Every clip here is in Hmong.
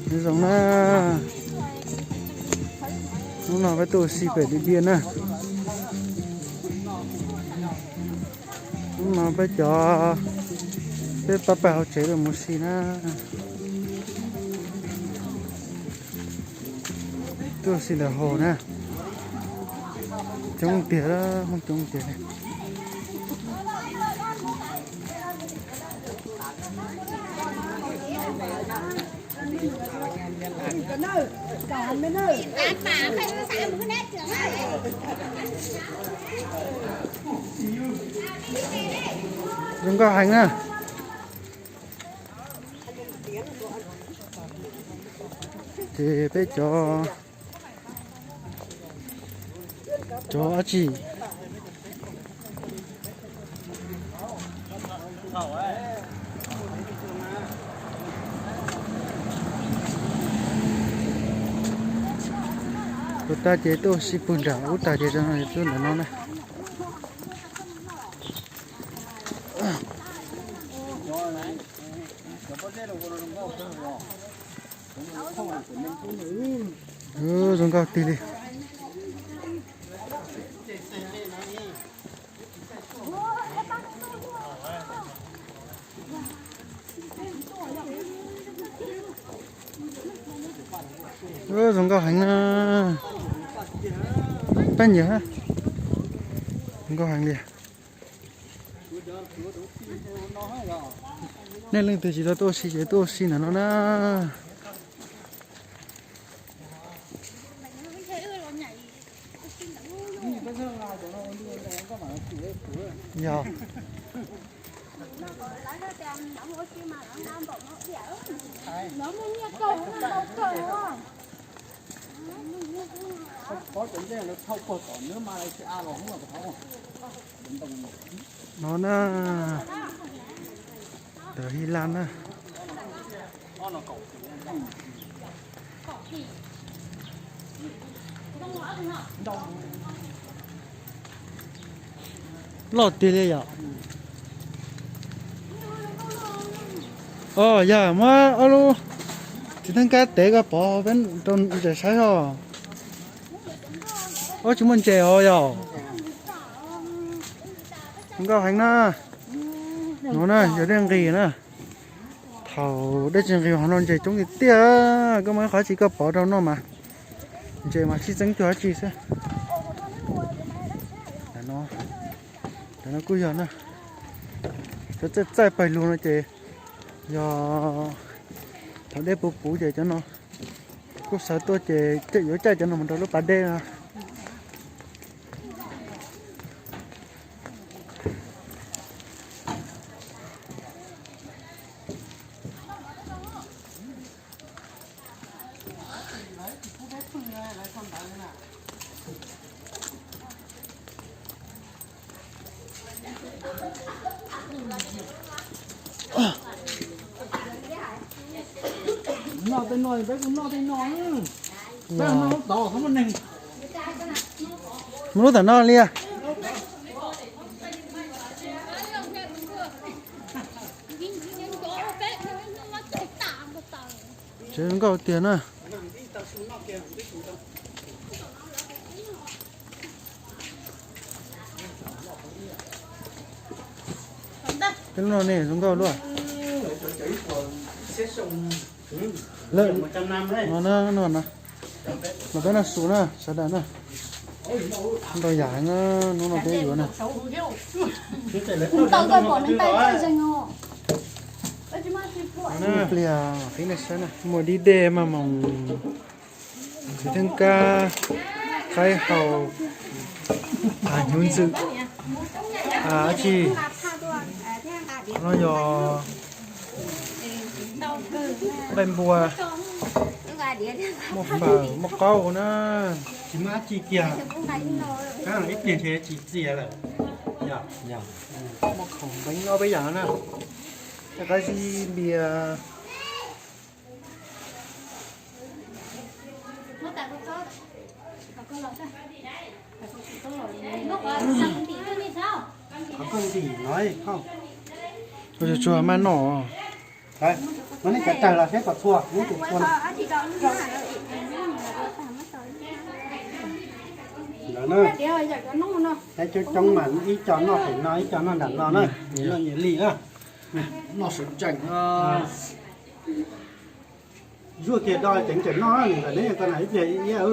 Nyob zoo na, hnub no peb tuaj ua si pem Diaj Npiaj na. Hnub no peb cov, peb pab pawg hauv tsev tuaj mus ua si na. Tuaj ua si ntawm haus na. Coob tiag, Hmoob coob tiag li. Zoo nkauj heev na. Ces peb cov, cov dab tsi, ua tag ces tuaj ua si puag nram ub tag ces rau no tuaj ntawm no na. Zoo nkauj tiag li. Zoo nkauj heev na. Pab nyiam, zoo nkauj heev li. Nej leej twg tsis tau tuaj ua si ces tuaj ua si ntawm no na. Yog. No na, tawm His Las na. Loj tiag li yom. Os, yog muab ob lub txiv theej kab tev koj pov peb rau ntses saib os. Ob tsis muaj ntses os yog. Nkauj heev na. No na yog dej nqis na. Thaum dej tsis nqis hauv no ntses coob tiag tiag, koj muaj ib qho dab tsi koj pov rau noj mas ntses mas sib txeeb cuag dab tsi xwb. Tam no kuj yog na, cov txaij txaij pawg lug no ces yog thaum dej puv puv ces cov no kuj sawv tuaj ces yuav caij cov no mus rau lub pas dej no. Muab lub tam no li. Tsev nkauj tiag na. Peb lub no ne zoo nkauj luaj. Lawm no na, no na, los peb noj su na sawv daws na. Ntau yam na, hnub no peb yuav na. Ib pliag peb nej saib na, muaj dib dej maj moos, txiv theej kab, qaib hau, hnyuv ntxwm, dab tsi, no yog nqaij npua, muaj fawm muaj qaub na. Tsis muaj dab tsi kiag, ib pliag ntshe tsis txias lawm. Muaj khoom npeeb ob peb yam na, tej qaib zib npias. Qhov koj ntim no, tsuag tsuag maj noj. Muab nej cov tawg los seb puas txhua, neb tus txhua na. Ntawd na, coob coob mas ib co noj pem no, ib co noj nram no na, nyias noj nyias li na. Noj sawv tsees. Zuaj kiag do ceev tseem noj, nws ntawm neb ko na ib pliag ib iab.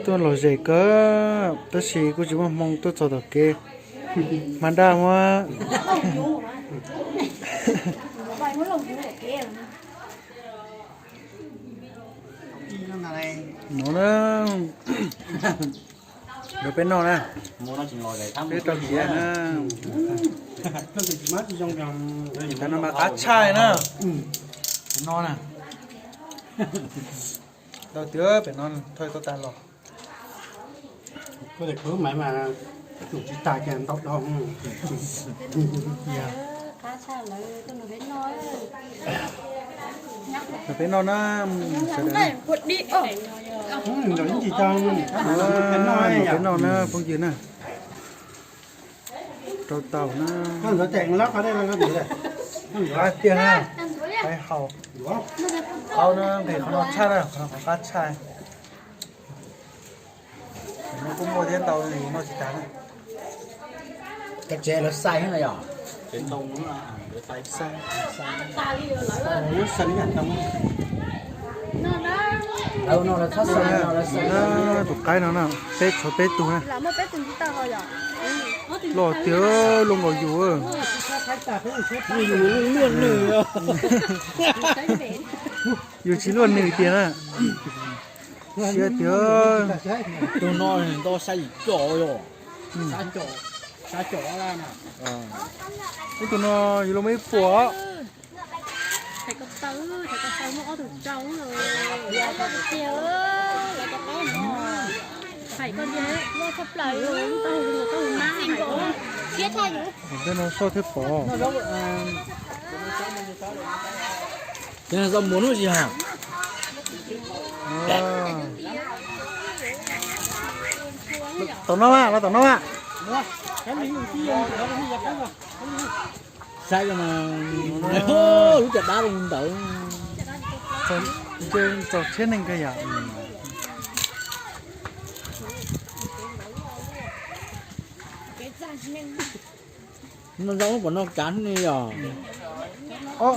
Tuaj lom zem kawg, tab sis kuj tsis muaj hmoo tuaj txog tom kev. Mas daj muab. No na, lawv peb noj na, peb rau siav na. Cov no mas qab tshaj na. No na, tau tias pem no thawj tuaj tag los. Koj tes khwv maiv mas tsum tsis tas cas ntau dhau. Peb noj na, sawv daws. Peb noj na phooj ywg na. Rau tau na. Qab tiag na. Qab haus. Qhov no nqhis qhov no tshaj na, qhov no qhov qab tshaj. No kuj muaj thiab ntau li noj tsis tas na. Cov tsev lawv xais thiab no yom? Tus qaib no na, peb tshuav peb tug na. Loj tiag, luaj nkaus yus. Yus tsis luaj nws tiag na. Siab tiag. Tus no ntau xya yim caum yom. Ib tug no yus los muaj ib puas. Tej no soj thiab pom. Ces tau mus hnub tsis hais. Tom no mas, los tom no mas. Saib mas, lub caj dab zoo ntawd. Nce txaus tsheb neeg kawg yom. No zoo puas no kav ne yom.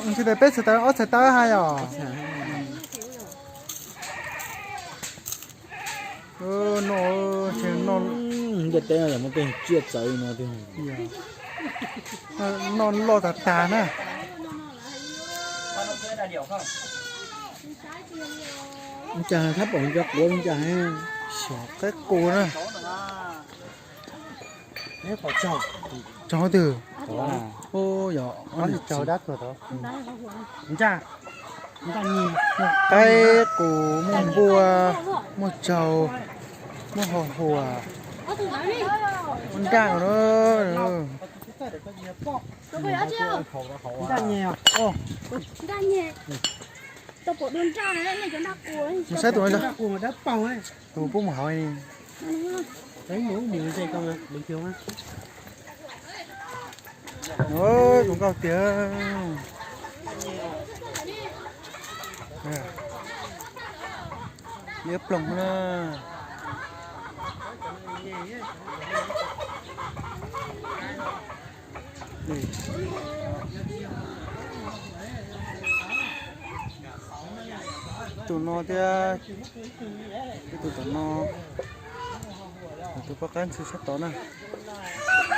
Ntshe peb txhais tawv ob txhais tawb ha yom. No, ntiaj teb no yog muaj tej tsiaj txawv no tiag. Noj loj tas tas na. Cas thab pom cov quav zoo cas. Xyov qaib qus na. Tsaug twg? Yog qaib qus, muaj npua, muaj tsaug, muaj ho huas, muaj nraj no. Mus saib tus no, tus puab mus hauv. Zoo nkauj tiag. Liab ploog na. Tus no thiab, ib tug tom no, tus poj qaib ntxhw sab tod na.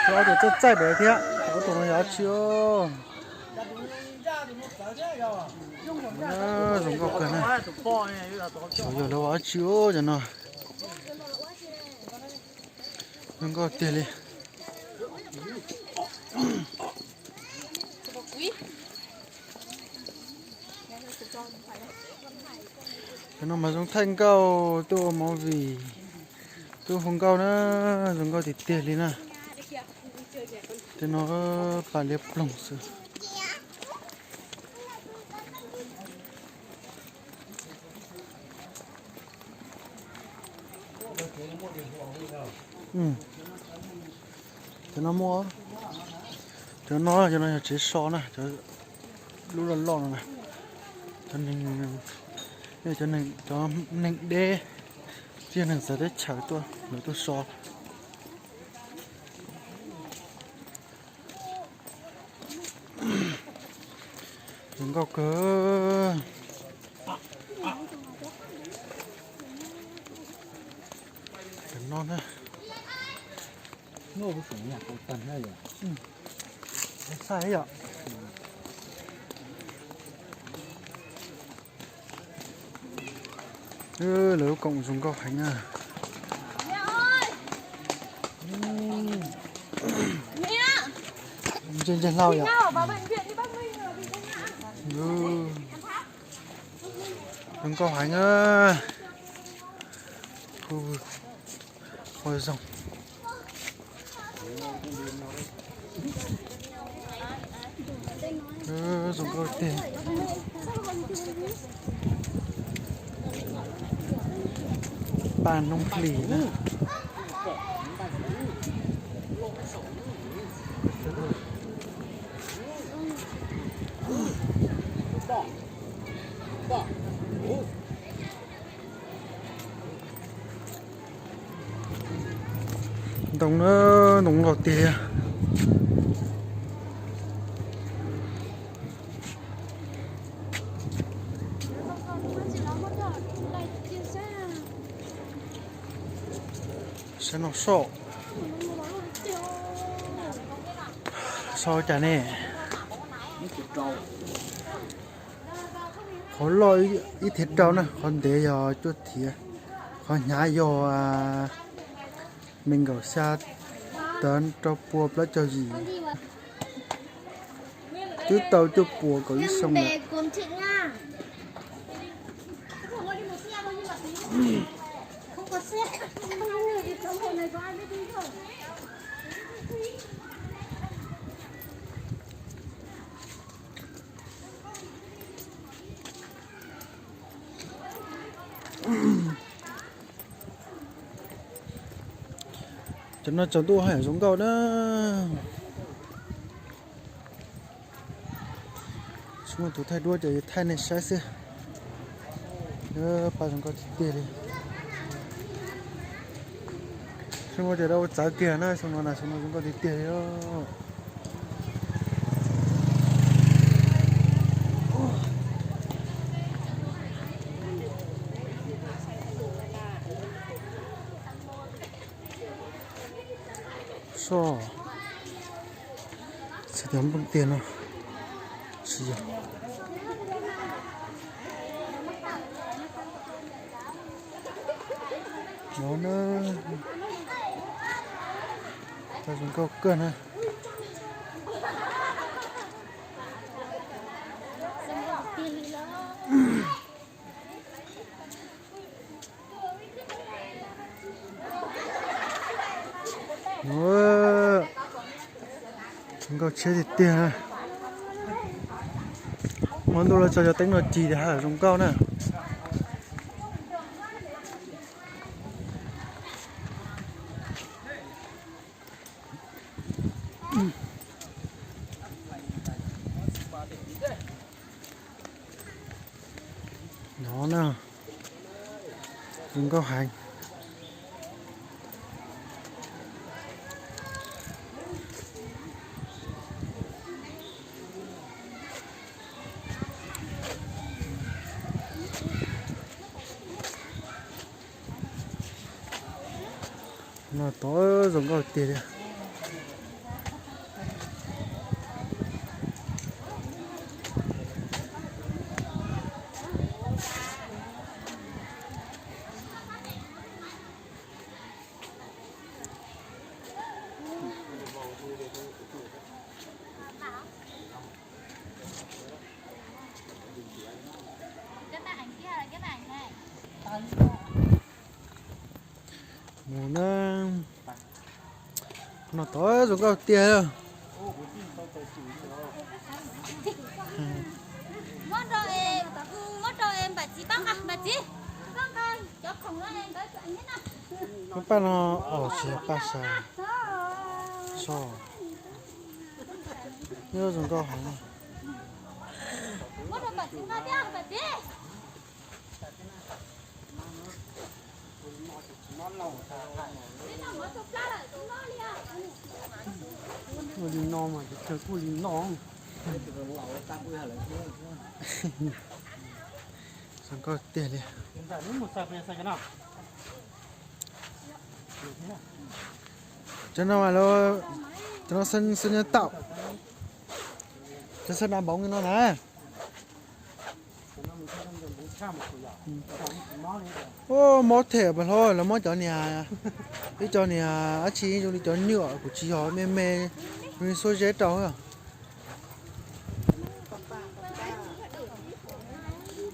Ob tug txaij txaij pem thiab, ob tug no yog dab tsi os? Zoo nkauj kawg na. Xyov yog lawv ua dab tsi os cov no. Zoo nkauj tiag li. Cov no mas zoo thaij nkauj tuaj ua movie, tuaj hu nkauj na, zoo nkauj tiag tiag li na. Cov no pas liab ploog xwb. Cov no muaj, cov no, cov no yog tsev so na, cov Lub loj loj no na, cov neeg, cov neeg, cov neeg deb, tsis yog neeg txawv teb chaws tuaj, lawv tuaj so. Zoo nkauj kawg. Cov no na. Saib yom. Lawv lub koom zoo nkauj heev na. Ntse ntse hlau yom. Zoo nkauj heev na. Qhov zoo. Zoo nkauj tiag. Paj noob hlis na. Ntoo na, ntoo nkauj tiag. Saib no soj. Soj cas ne? Qhov loj ib thiav rau na, qhov ntev yog cuaj thiav, qhov hnyav yog nees nkaum xya tawm rau pua plaub caug yim. Twb tau cuaj puas kaum ib xyoo lawm. Cov no tsaus ntuj haj yam zoo nkauj na. Tsis muaj tus thaij duab ces thaij nej saib xwb. Paj zoo nkauj tiag tiag li. Xyoo no ces dab ua txawv kiag na, xyoo no na, xyoo no zoo nkauj tiag tiag li. Soj, txhais tes nplooj tiag no, tsis yog. No na, tau zoo nkauj kawg na. Zoo nkauj tshiab tiag tiag. Hmo ntuj los tso cov teeb no ci tias haj zoo nkauj na. No na, zoo nkauj heev. No tod zoo nkauj tiag tiag. Mus na, no tod zoo nkauj tiag. Lub paj no, tsis yog paj sav, soj, nyob zoo nkauj heev. Ua li no mas kuj li no. Zoo nkauj tiag li. Cov no mas, cov no xwb nyob tau. Cov xwb dab npaum no na. Ua mob them pas hlob, lawv muab cov niag, ib co niag dab tsi zoo li cov nyuam kuv tsis yog me me, zoo li xuab zeb rau.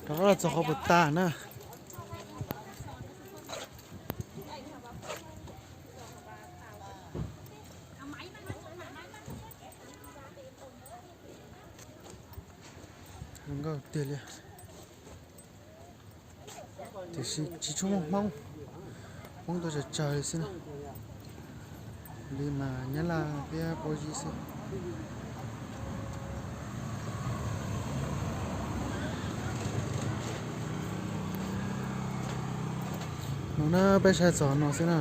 Rov qab los txog qhov puas tag na. Zoo nkauj tiag li. Tiam sis tsis tshua muaj Hmoob, Hmoob tuaj tsawg tsawg li xwb na. Li mas Nyab Laj thiab Pov Yig xwb. No na peb saib txog no xwb na,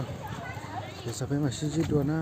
ces peb mam sib ntsib dua na.